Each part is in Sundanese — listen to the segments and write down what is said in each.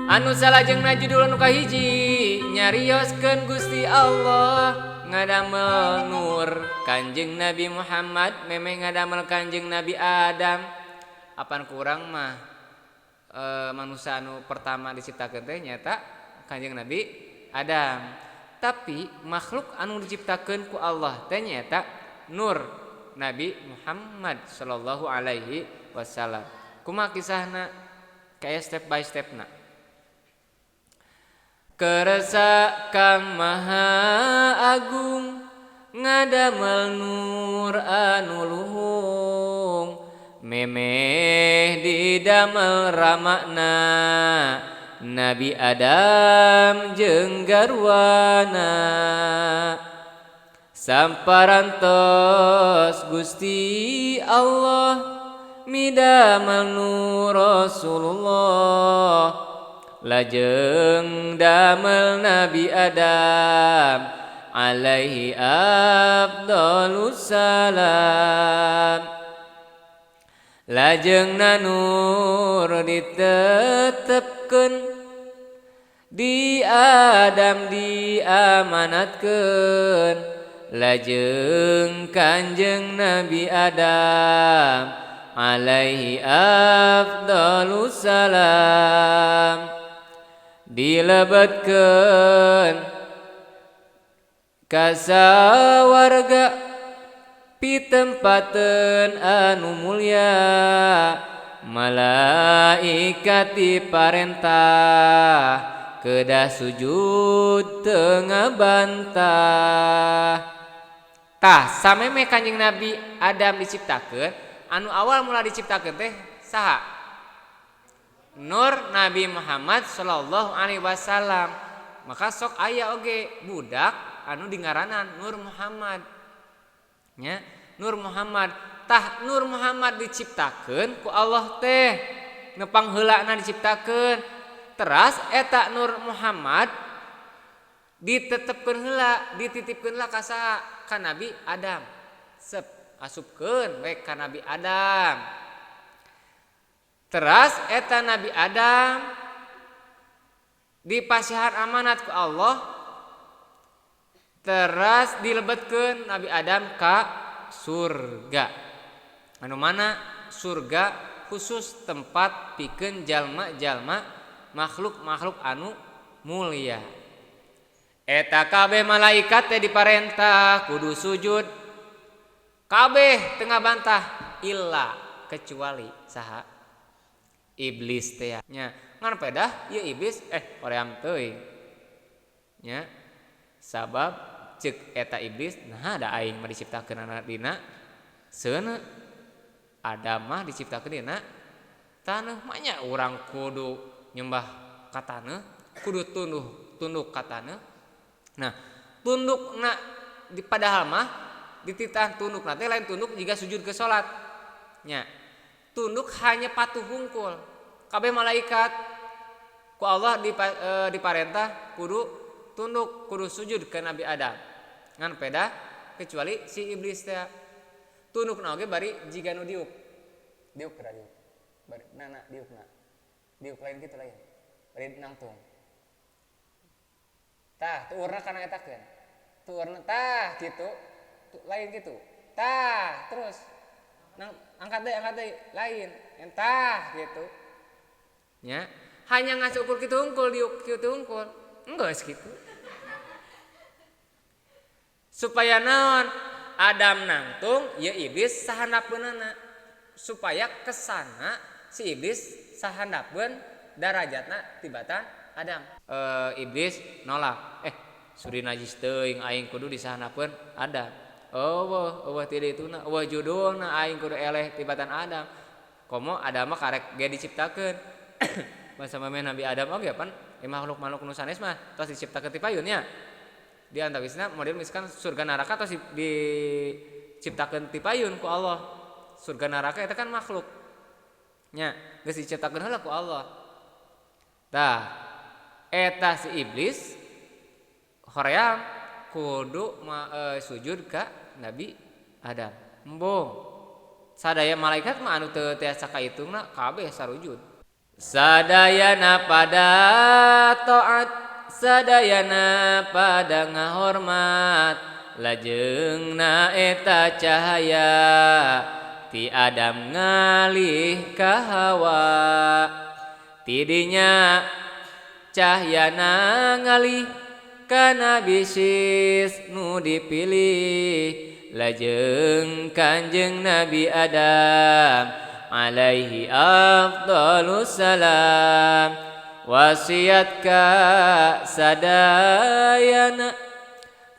Anu salajengna judul nu kahiji nyarioskeun Gusti Allah ngadamel nur Kanjeng Nabi Muhammad memeh ngadamel Kanjeng Nabi Adam. Apan kurang mah manusia anu pertama diciptakeun teh nyaeta Kanjeng Nabi Adam. Tapi makhluk anu diciptakeun ku Allah teh nyaeta nur Nabi Muhammad sallallahu alaihi wasallam. Kumaha kisahna? Kayak step by stepna. Kersa Kang Maha Agung ngadamel nur anu luhung memeh didamel ramakna Nabi Adam jeung garwana samparantos Gusti Allah midamel nur Rasulullah lajeng damel Nabi Adam alaihi afdhalus salam lajeng nur ditetepkeun di Adam diamanatkeun lajeng Kanjeng Nabi Adam alaihi afdhalus salam dilebetkeun ka sawarga pitempateun anu mulia malaikat diparentah kedah sujud teu ngabantah. Tah sameme Kanjeng Nabi Adam diciptakeun, anu awal mula diciptakeun teh saha? Nur Nabi Muhammad sallallahu alaihi wasallam. Maka sok aya oge budak anu dingaranan Nur Muhammad. Nya, Nur Muhammad. Tah Nur Muhammad diciptakeun ku Allah teh nepang heulana diciptakeun. Teras eta Nur Muhammad ditetepkeun heula, dititipkeun heula ka saha? Ka Nabi Adam. Sep asupkeun we ka Nabi Adam. Teras eta Nabi Adam dipasihan amanat ku Allah, teras dilebetkeun Nabi Adam ka surga. Anu mana surga khusus tempat pikeun jalma-jalma makhluk-makhluk anu mulia. Eta kabeh malaikat teh diparentah kudu sujud. Kabeh teu ngabantah illa kecuali saha? Iblis teh nya. Ngan pedah ieu iblis hoream teuing. Nya. Sabab ceuk eta iblis nah da aing mah diciptakeunana dina seuneu. Adam mah diciptakeun dina taneuh, mah nya urang kudu nyembah ka taneuh, kudu tunduk ka taneuh. Nah, tundukna di padahal mah dititah tundukna teh lain tunduk jiga sujud ke salat. Nya. Tunduk hanya patuh hungkul. Kabeh malaikat ku Allah diparentah kudu tunduk, kudu sujud ke Nabi Adam. Ngan peda kecuali si iblis teh. Tundukna oge bari jiga nu diuk. Diuk kada diuk. Bari nana diukna. Diuk lain kitu lain. Bari nangtung. Tah, tuurna kana etakeun. Tuurna tah kitu. Lain kitu. Tah, terus nang angkat deui, lain. Entah gitu. Nya, hanya ngasih ukur kitu hungkul, diuk kitu hungkul. Enggeus kitu. Supaya naon? Adam nangtung, ya iblis sahandapeunana. Supaya kesana si iblis sahandapeun darajatna tibatan Adam. Iblis nolak. Suri najis teuing aing kudu disahandapeun Adam. Eueuh, eueuh ti dituna, eueuh judulna aing kudu eleh tibatan Adam. Komo Adam mah karek ge diciptakeun. Masa mah Nabi Adam oge pan makhluk-makhluk nu sanes mah tos diciptakeun ti payun nya. Di antawisna model misalkan surga neraka tos diciptakeun ti payun ku Allah. Surga neraka eta kan makhluk. Nya, geus diciptakeun heula ku Allah. Tah, eta si iblis hoream kudu sujud ka Nabi Adam. Embung. Sadaya malaikat mah anu teu tiasa kaitungna kabeh sarujud. Sadayana pada taat, sadayana pada ngahormat, lajengna eta cahaya ti Adam ngalih ka Hawa. Tidinya cahyana ngalih ka Nabi Sis nu dipilih, lajeng Kanjeng Nabi Adam alaihi afdhalus salam. Wasiat ka sadayana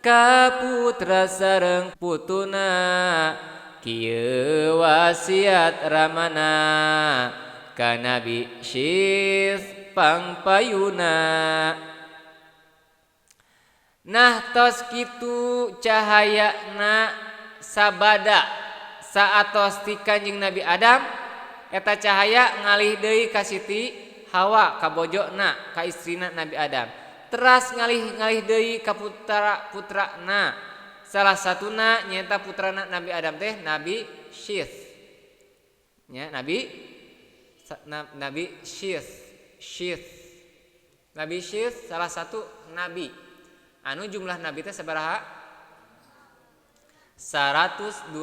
ka putra sareng putuna, kieu wasiat ramana ka Nabi Syis pangpayuna. Nah tos kitu cahayana sabada saatos ti Kanjeng Nabi Adam, eta cahaya ngalih deui ka Siti Hawa, ka bojona, ka istrina Nabi Adam. Teras ngalih-ngalih deui ka putra-putrana. Salah satuna nyaeta putrana Nabi Adam teh Nabi Syith. Nya Nabi Syith, Syith. Nabi Syith salah satu nabi. Anu jumlah nabi teh sabaraha? 124.000.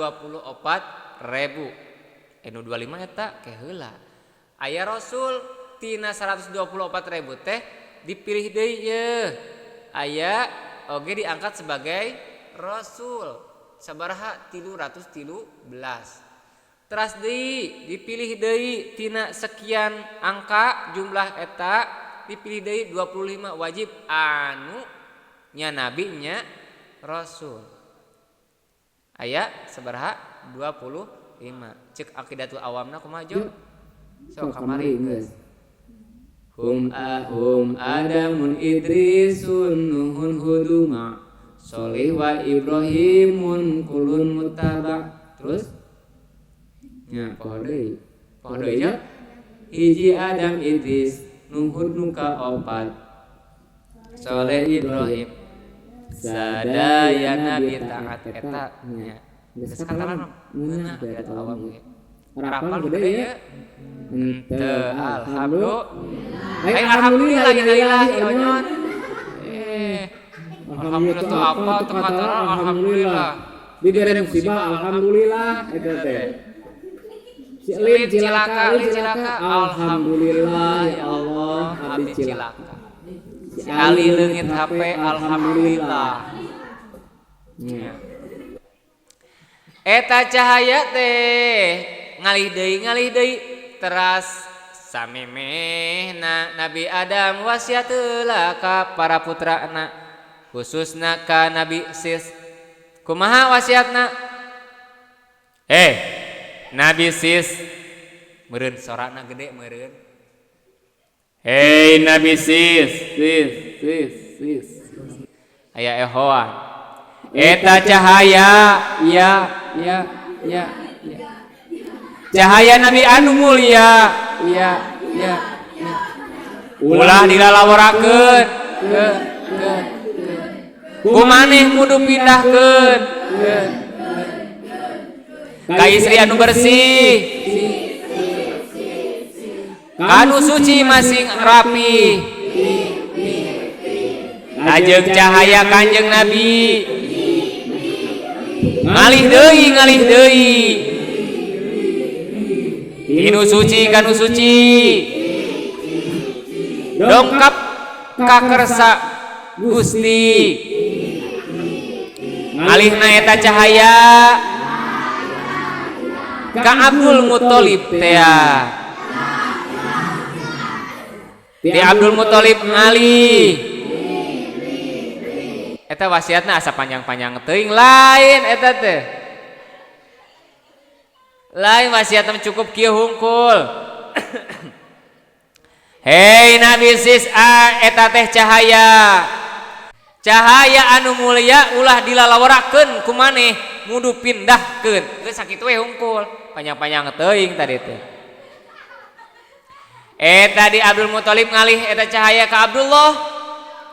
Anu 25 eta ke heula. Aya rasul tina 124.000 teh dipilih deui yeuh. Aya oge diangkat sebagai rasul. Sabaraha? 313. Teras deui dipilih deui tina sekian angka jumlah eta dipilih deui 25 wajib anu nya nabi nya rasul. Aya sabaraha? 25. Cek Aqidatul Awamna kumaha jo? Sok kamari geus. Hum ahum Adamun Idrisun Nuhun Huduma Solih wa Ibrahimun kulun mutaba. Terus nya poho deui. Poho deui nya. Hiji Adam Idris Nuhun nu kaopat Soleh Ibrahim sadaya nabi taat eta nya. Geus katalan meunah Aqidatul Awam ge. Rapal gede ya. Henteu alhamdulillah. Alhamdulillah innalillahi onyon. Alhamdulillah teu apa teu kataran alhamdulillah. Dibere musibah alhamdulillah eta teh. Si Lin cilaka, Lin cilaka, alhamdulillah ya Allah abdi cilaka. Si Ali leungit HP alhamdulillah. Eta cahaya teh ngalih deui teras samemehna Nabi Adam wasiat heula ka para putrana, khususna ka Nabi Sis. Kumaha wasiatna? Nabi Sis meureun sorana gede meureun. Hei Nabi Sis, Sis, Sis, Sis. Aya ehoan. Eta cahaya ya ya ya ya. Cahaya Nabi anu mulia ya ya ya. Ulah dilalaworakeun ke ke ku maneh kudu pindahkeun ke ka istri anu bersih, kanu suci masing rapi, lajeng cahaya Kanjeng Nabi ngalih deui ngalih deui tinu suci kanu suci dongkap kakersa Gusti ngalihna eta cahaya ka Abdul Muthalib tea. Ti Abdul Muthalib ngalih eta wasiatna asa panjang-panjang teuing lain eta teh. Lain wasiatna cukup kieu hungkul. Hei Nabi Sis, eta teh cahaya. Cahaya anu mulia ulah dilalaworakeun ku maneh, mudu pindahkeun. Geus sakitu we hungkul, panjang-panjang teuing tadi teh. Tadi Abdul Muthalib ngalih eta cahaya ka Abdullah.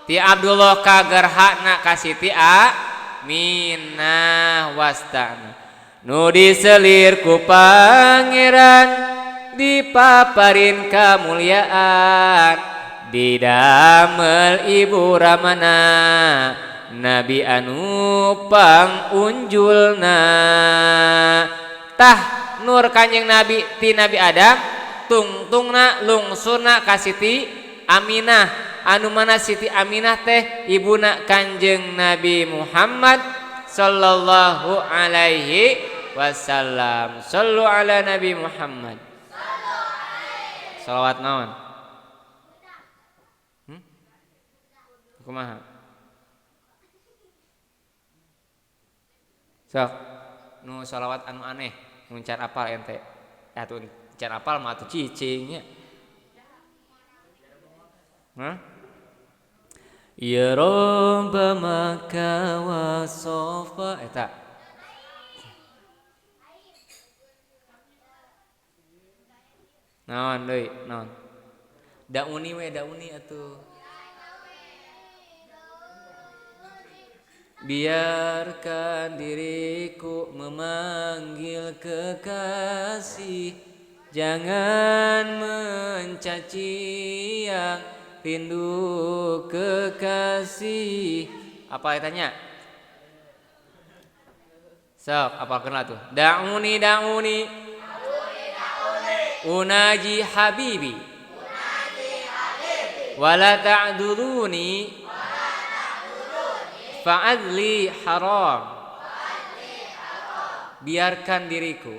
Ti Abdullah ka gerhana ka Siti Aminah wastana. Nu diselir ku pangeran Dipaparin kamuliaan didamel ibu ramana Nabi anu pangunjulna. Tah nur Kanjeng Nabi ti Nabi Adam tungtungna lungsurna ka Siti Aminah anu mana Siti Aminah teh ibuna Kanjeng Nabi Muhammad sallallahu alaihi wasallam. Sallu ala Nabi Muhammad. Salawat naon? Kumaha? Sok nu salawat anu aneh nu can apal ente. Atuh can apal mah atuh cicing nya. Hah? Ya Rabba maka wa sofa eta. Naon deui naon? Dauni we dauni atuh. Biarkan diriku memanggil kekasih, jangan mencaci yang rindu kekasih. Apa tanya? Sok, apa kenal tuh? Da'uni da'uni unaji habibi wala ta'duruni fa'adli haram. Biarkan diriku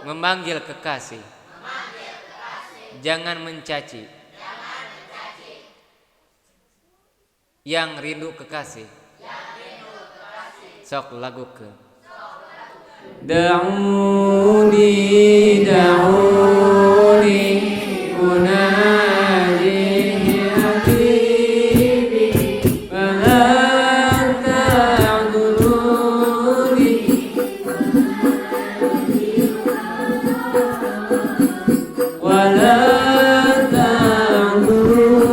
memanggil kekasih, jangan mencaci yang rindu kekasih. Sok lagu ke da'uni da'uni unaji habibi wala ta'duruni wala ta'duruni.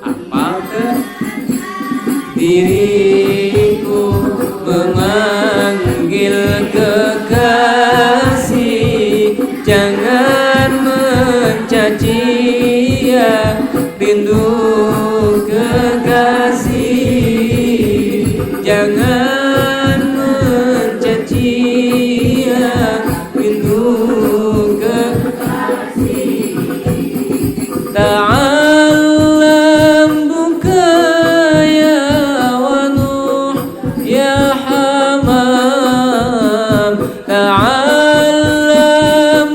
Apa teh? Diriku memanggil kekasih, jangan mencaci yang rindu kekasih, jangan mencaci yang rindu kekasih. Ta'allam bukaya wa Nuh ya Hamam, ta'allam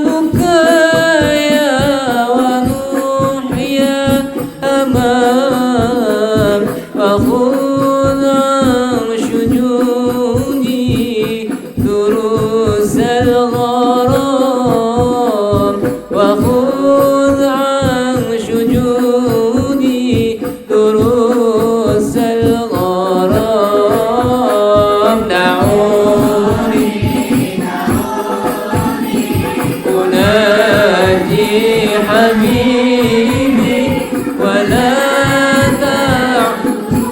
bukaya wa Nuh ya Hamam, wa khudh an syujuni durusal gharam, wa khudh an syujuni durusal gharam. Da'uni unaji habibi wala ta'duruni.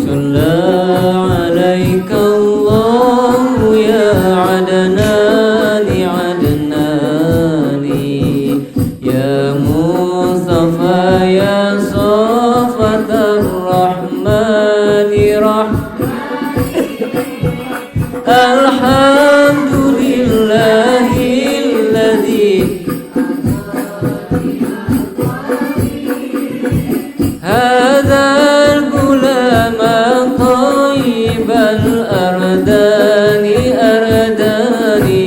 Salla alaika Allahu ya Adnani Adnani, ya Mustafa ya Safatar Rahmani Rahman. Alhamdulillahilladzi هذا الغلام طيب الأردان أرداني.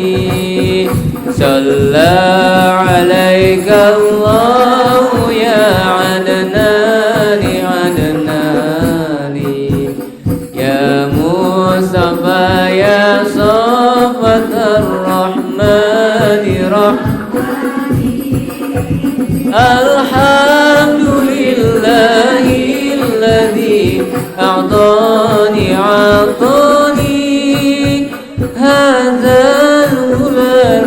Alhamdulillahilladzi a'tani 'atani hadzal ghulam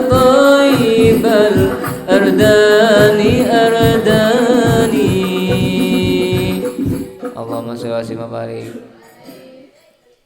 thayyibal ardani ardani. Allahumma sholli wa sallim wa barik.